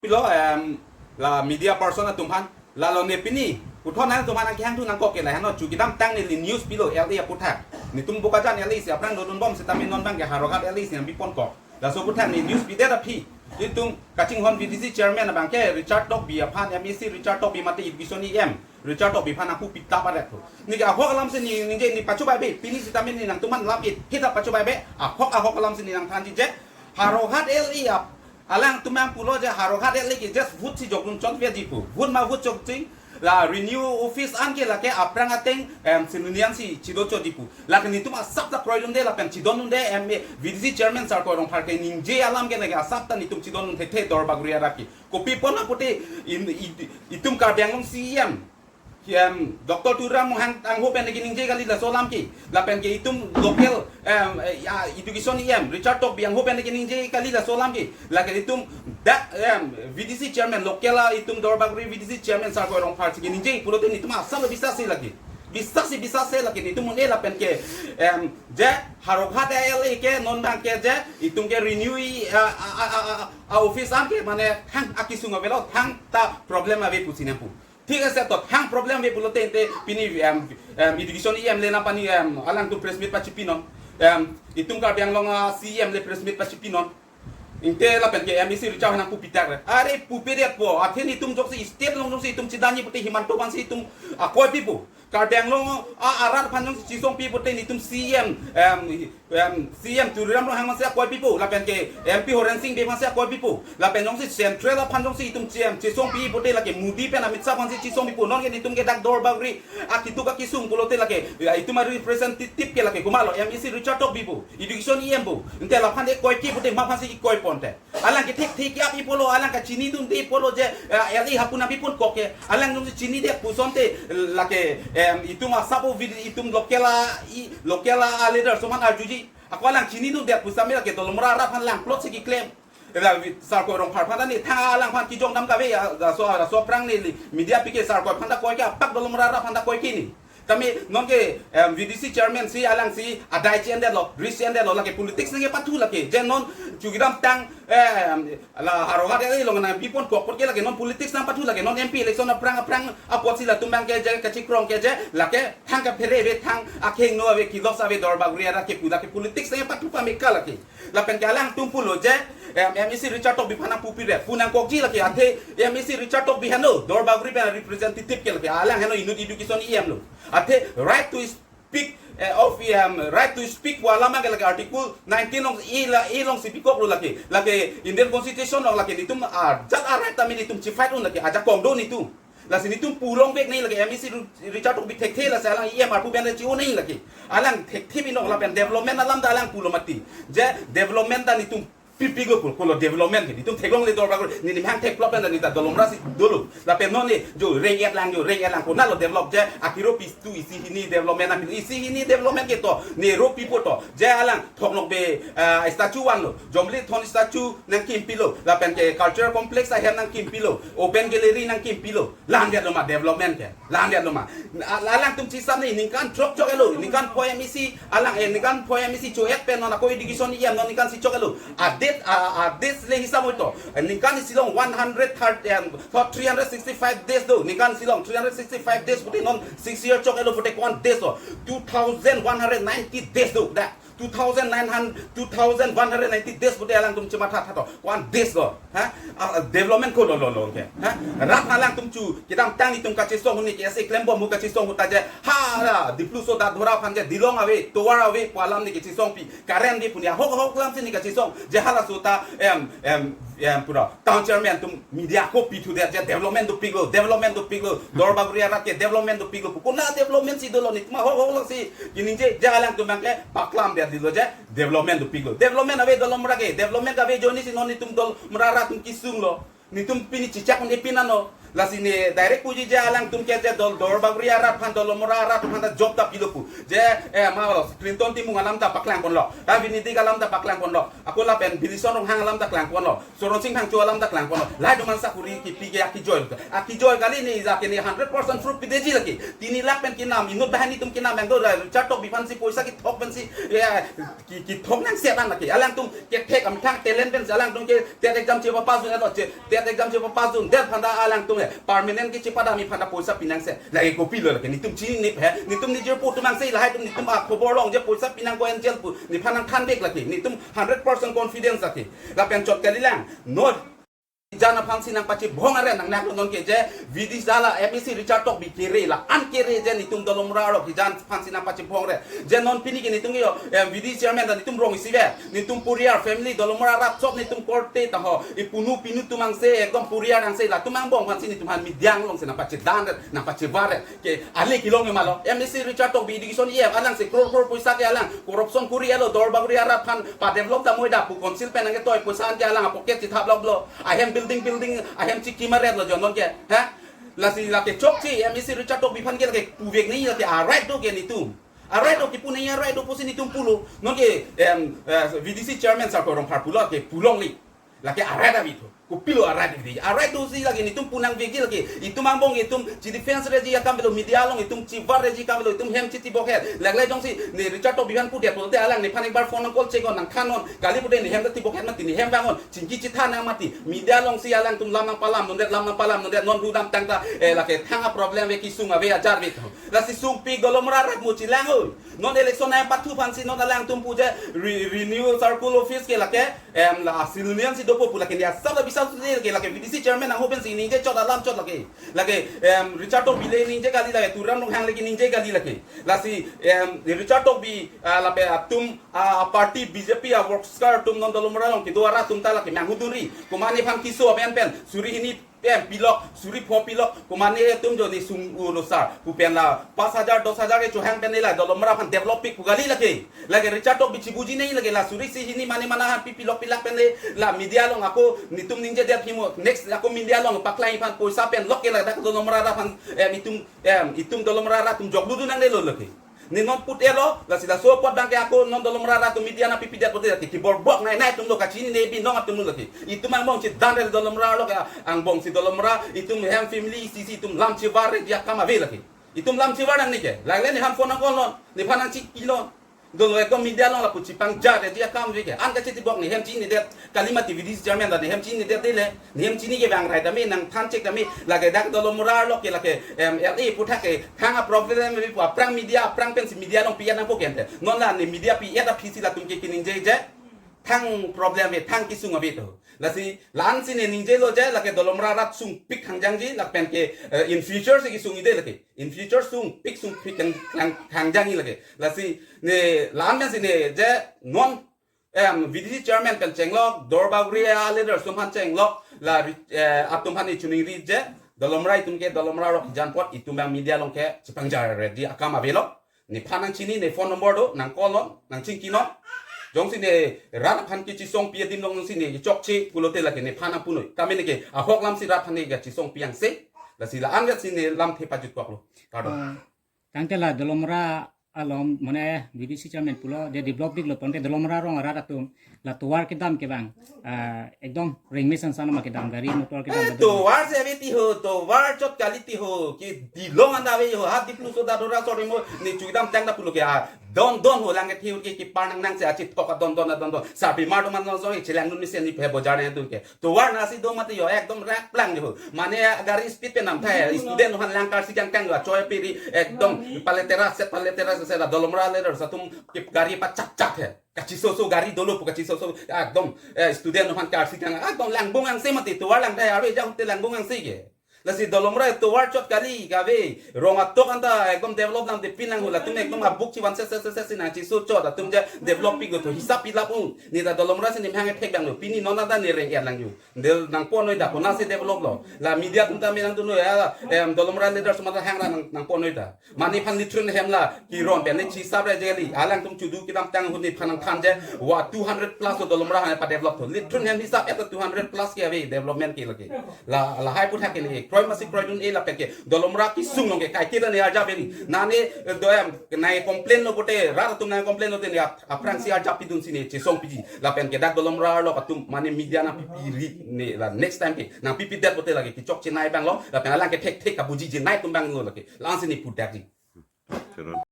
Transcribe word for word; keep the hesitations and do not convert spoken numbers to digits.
lo, em, la media person atum aphan, lalo ne pini puthot nangtum aphan nangkehang thu nangkok ke lahenlo, chu kedamtang neli news pilo L A aputhak. Netum Bokajan L A si aphrang dodun bom sitame non abang ke Howraghat L A si nangpipon kok. Laso aputhak ne news pidet aphi, itum kachinghon V D C chairman abang ke Richard Tokbi aphan, M A C Richard Tokbi mate Education E M Richard Tokbi aphan nangpu pitap aret thu. Ne ke ahok alam si ne ningje, ne pachobei ave, pini sitame ne nangtum aphan lap-it hita pachobei ave, ahok ahok alam si ne nangthanji je Howraghat L A ap alangtum nangpulo je Howraghat L A ke just vote si jokdun chot ve ji pu. Vote ma vote chokching, la renew office an ke lake aphrang ateng, em, sinunian si chido chot ji pu. Lake netum asap ta kroidunde lapen chidondunde, em, V D C chairman Sarkoi Rongphar ke ningje alam ke lake asap ta netum chidondun thekthe Duarbagori arat ke. Kopi pon apot in, i-, itum Karbi Anglong C E M, em, Doctor Tuliram Ronghang angho pen ke ningje kali laso alam ke. Lapen ke itum local, em, eh, ya, Education E M Richard Tokbi angho pen ke ningje kali laso alam ke. Lake itum dak, em, V D C chairman local a itum Duarbagori V D C chairman Sarkoi Rongphar si ke ningje pulote netum asap lo bisas si lake. Bisas si bisas si lake netum un-e lapen ke, em, je Howraghat L A ke non abang ke je itum ke renew-i, a, a, a, a, a, a office an ke mane thang akesung avelo, thangta problem ave pusi nangpu. Thik ase to, thang problem ave pulote ante pini, em, em, Education E M le nangpani, em, alangtum press meet pachipinon. Em, itum Karbi Anglong a C E M le press meet pachipinon. Ante lapen ke M A C Richard nangpu pitak. Are pupe det po, athe netum jongsi state along jongsi itum chidanji pute Himanta aphan si itum akoi pipo. Karbi Anglong a arat aphan jongsi chisong pi pute netum C E M, em, em, C E M Tuliram Ronghang aphan si akoi pipo, lapen ke M P Horen Sing Bey aphan si akoi pipo, lapen jongsi central aphan jongsi itum C E M chisong pi pute lake Modi pen Amit Shah aphan si chisong pipo, non ke netum ke dak Duarbagori akituk akesung pulote lake, ya, itum a representative ke lake komatlo, M A C Richard Tokbi pu, Education E M pu, ante laphan ke koi ke pute ma aphan si koi ponte. Alang ke thekthek ap-i pulo, alang kachinidunde pulo je, eh, L A hapu nangpipon kok ke. Alang jongsi chinidet pu asonte lake, em, itum asap o vid-, itum local a, i, local a leader atum aphan arjuji. Ako alang chinidundet pu sitame lake Dolamara arat aphan langplot si keklem. Ela vi-, Sarkoi Rongphar aphan ta ne thang alangphan kejong dam kave ya, laso, laso aphrang neli media pi ke Sarkoi aphan ta koi ke apak Dolamara arat aphan ta koi ke ni. Tame non ke, em, V D C chairman si alangsi adai chi-endetlo, risk chi-endetlo, lake politics nangkepathu lake. Je non chu kedamtang, em, la Howraghat L A along nangpipon kok apot ke lake non politics nangpathu lake, non M P election aphrang aphrang apot si latum abang ke je kachikrong ke je lake thang kaphere ave, thang akhengno ave, kilos ave, Duarbagori arat ke pu lake politics nangkepathu pame ka lake. Lapen ke alangtum pulo je, em, M A C Richard Tokbi aphan nangpu pidet pu nangkokji lake, athe M A C Richard Tokbi henlo Duarbagori pen representative ke lake, alang henlo inut Education E M lo. Athe right to speak, eh, of, em, right to speak pu alam ke lake Article nineteen along, A la, A alongsi pikoklo lake. Lake Indian Constitution along lake netum ajat a right tame netum chi-fight un lake, ajakong do netum. Lasi netum pu longvek nangji lake, M A C Ru-, Richard Tokbi thekthe lasi alang E M arpu pen chi-o nangji lake. Alang thekthe binong lapen development alam ta alang pulo mati. Je development ta netum pipiklo pu, pulo development ke. Netum theklongle Duarbagori, ne nemhang thek plot pen ta ne ta Dolamara si dolo. Lapen non ne jo reng-et lang, jo reng-et lang, konatlo develop je, akiro pistu isi hini development aphi, isi hini development ke to, ne ro pipo to. Je alang Thoknokbe, ah, statue vanlo, Jomli Thon statue nangkim pilo, lapen ke cultural complex ahem nangkim pilo, open gallery nangkim pilo. La-andetlo ma development ke? La-andetlo ma? A-, alangtum chisam ni ningkan throk chok-etlo, ningkan phoi M A C, alang, eh, ningkan phoi M A C cho-et pen non ako Education E M non ningkan isi chok-etlo. Adet, a, a, adet le hisam oi to. Eh, ningkan isi along one hundred thirty, em, three hundred sixty-five days do. Ningkan isi along three hundred sixty-five days pute non six year chok-etlo pute ko-an days do? Two thousand one hundred ninety days do. Da. Two thousand nine hundred, two thousand one hundred ninety days pute alangtum chematha tha to. Ko-an days do. Ha? Ah, development ko lo lo lo ke. Ha? Rat alangtum chu kedamtang netum kachesong huni ke ase klembom hu kachesong hu ta je. Ha, la, Dipluso Dadhora aphan je dilong ave, tovar ave pu alam ne kechesong pi. Current ave pu ne ahok ahok alam si ne kachesong. Je halaso ta, em, em, em, pura town chairman atum media ko pithudet je development dopiklo, development dopiklo, Duarbagori arat ke development dopiklo pu. Kona development si dolo, netum ahok ahok alam si keningje, je alangtum abang ke paklam dia dilo je development dopiklo. Development ave Dolamara ke, development ave ajoine si non netum Dolamara arat atum kesunglo. Netum pini chichak un-e pin ano. Lasi ne direct puji je alangtum ke je dol Dorbaguri arat aphan, Dolamara arat aphan ta job ta pilo pu. Je, eh, ma lo, Clinton Timung alam ta paklang ponlo. Ravi Nitik alam ta paklang ponlo. Ako lapen Bilison Ronghang alam ta klang ponlo. Soron Sing Phangcho alam ta klang ponlo. Lahai atum an sakuri kipi ke akijoi. Akijoi kali ne, ja ke ne hundred percent proof pideji lake. Tini lakh pen kenam, inut banghini atum kenam, yang do Richard Tokbi aphan si poisa kethok pen si, ya, ki, kethok nangsetan lake. Alangtum kethek amethang talent pen si alangtum ke TET exam chepapass dunlo, che, TET exam chepapass dundet aphan ta alangtum, eh, permanent kechepadam aphan ta poisa pinangse. Lake kopilo lake, netum chinine he, netum ne jirpo atum angse lahai atum netum akhobor long je poisa pinangkok enjel pu nephan nangthan vek lake, netum hundred percent confidence lake. Lapen chot kalilang, non hijan aphan si nangpachibong are nang nak non ke je, V D C hala MAC Richard Tokbi kere la-an kere je netum Dolamara arlo hijan aphan si nangpachibong re. Je non pini ke netum yo, em, V D C chairman ta netum rong isi ve. Netum puriar family Dolamara arat chot netum korte ta ho. Ipunu pinu atum angse ekdom puriar angse latum angbong aphan si netum aphan media along si nangpachedan re, nangpachevar re. Ke ale kelong ke ma lo. MAC Richard Tokbi education E F alang si crore crore poisa ke alang corruption kori alo Dorbaguri arat aphan padevelop damnoi da pu council pen nangketoi poisa an ke alang apocket chithap lok lo. Ahem building building ahem chiki maret lo jonon ke. Ha? Lasi lake chokche MAC Richard Tokbi aphan ke lake puvek nangji lake a right do ke netum. A right do kipu nangji a right do pusi netum pulo. Non ke, em, eh, V D C chairman Sar Rongphar pulo ke pu longle. Lake a right ave tho. Kopilo a right ave. A right do si lake netum pu nangvekji lake. Itum angbong itum chidefense reji akam avelo, media along itum chivar reji akam avelo, itum hem chitibok he. Lagle jongsi ne Richard Tokbi aphan pudet pulote alang nephan ekbar phone call check on nangthan non. Kali pute ne hem ta tibok he mati, ne hem vang non. Chingki chithan nang mati. Media along si alangtum lam nangpalam nondet, lam nangpalam nondet, non ru damtang ta, eh, lake thang a problem ave, kesung ave, ajar ave tho. Lasi sungpik Dolamara arat mo chelang o. Non election nangpathu aphan si non alangtum pu je re-, renew circle office ke lake, em, la civilian si dopo pu lake ne asap la bisa si lake, lake V D C chairman nangho pen si ningje chot alam chot lake. Lake, em, Richard Tokbi le ningje kali lake, Tuliram Ronghang le ke ningje kali lake. Lasi, em, Richard Tokbi, ah, lapen atum, ah, party B J P a worker atum non Dolamara along kedo arat atum ta lake manghu dunri. Komat nephan keso amen pen suri hini pen pilok, suri pho pilok, komat ne atum jo ne sung ulo sar. Pu pen la pas hajar, dos hajar ke chohang pen ne la Dolamara aphan develop pik pu kali lake. Lake Richard Tokbi chibuji nangji lake la suri isi hini mane mana aphan pi pilok pilak pen ne la media along ako netum ningjedet himo. Next ako media along paklang aphan poisa pen lok ke ladak Dolamara arat aphan, em, itum, em, itum Dolamara arat atum joklu dun nangne lo lake. Ne non put elo, lasi laso apot abang ke ako non Dolamara arat atum media nangpipidet pote lake kibor bok nai nai atum lo, kachinine binong atum lo lake. Itum angbong chedan re Dolamara arlo ke angbong si Dolamara, itum hem family isi isi itum lam chivar reji akam ave lake. Itum lam chivar nangne ke. Lagle nephan phone nangkol non, nephan nangchiki non. Dolo ekdom media along lapu chipangjar reji akam ave ke. An kachetibok ne hem chininedet kali mati, V D C chairman ta ne hem chininedet dele. Ne hem chini ke bang rai tame, nangthan chek tame. Lake dak Dolamara arlo ke lake, em, L A aputhak ke thang a problem ave pu aphrang media, aphrang pen si media along pi-et nangpo ke ante. Non la ne media pi-et aphi si latum ke keningje je. Thang problem ave, thang kesung ave tho. Lasi la-an si ne ningjelo je lake Dolamara arat sungpik hangjangji lapen ke, eh, in future si kesungji de lake. In future sungpik sungpik hang, hang, hangjangji lake. Lasi ne la-an pen si ne je non, em, V D C chairman pen chenglok, Dorbaguri a leader atum aphan chenglok, la ri-, eh, atum aphan ne choningri je Dolamara itum ke Dolamara arlo hijan apot itum abang media along ke chipangjar reji akam avelo. Nephan nangchini, ne phone number do, nangkol non, nangchingki non. Jongsi ne rat aphan kechisongpi adim long si ne kechokche pulote lake nephan nangpunoi. Kami ne ke ahok lam si rat aphan ne kachisongpi angse. Lasi la-an vet si ne lamthe pajut koklo. Kardom. Ah, tangte la Dolamara along mane V D C chairman pulo de develop piklo ponte Dolamara arong arat atum la tovar kedam ke bang, ah, ekdom rengme sansan ma kedam, gari motor kedam, eh, kedam. Tovar si ave ti ho, tovar chot kali ti ho, kedilong anta ave ho, ha Diplu so da dora sorry mo, ne chu kedamtang ta pulo ke, ah, don don ho lang ke thiu ke kipar nang nang si achithok adon don adon don. Sarpimar do man long so, chelang nun mesen ne phe bojar ne dun ke. Tovar nasi do mati yo, ekdom rak plang yo. Mane gari speed pen nam thai, student aphan lang karsi kangkang yo, choi piri, ekdom paletera set, paletera set, Dolamara leader atum ke gari pachak chak he. Kachiso so gari dolo pu kachiso so, ekdom, eh, student aphan karsi kang, ekdom langbung angse mati, tovar lang thai, arve jang te langbung angse ke. Lasi Dolamara tovar chot kali kave, rong atok anta ekdom develop nangdepin nang hula, latum ekdom abuk chivan se se se se si nangchiso chot, latum ja develop pik do tho, hisap pilap un. Ne ta Dolamara si ne mehang ethek dang lo, pini non anta ne reng er lang yo. Del nangponoi da, konasi develop lo. La media atum ta me nangdunoi ya, em, Dolamara leader atum ta hang ra nang, nangponoi da. Mane aphan lithron hem la kiron pen ne chisap re jeli. Alangtum chudu kedamtang ahut nephan nangthan je. Wa two hundred plus lo Dolamara aphan padevelop tho. Lithron hem hisap eta two hundred plus ke ave development ke lake. La, lahai aputhak ke lake. Koi masi kroidun-e lapen ke Dolamara kesung along ke kaiketa ne arjap eri. Nane, eh, do em, nai complain lo pote, rat atum nai complain lote ne ap-, aphrangsi arjap pidunsi ne chesong piji. Lapen ke dak Dolamara arlo atum mane media nangpipi ri ne la next time ke nangpipidet pote lake kechok chenei abang lo. Lapen alang ke thekthek kabujiji nai atum abang lo lake. La-ansi ne pudakji. Teron.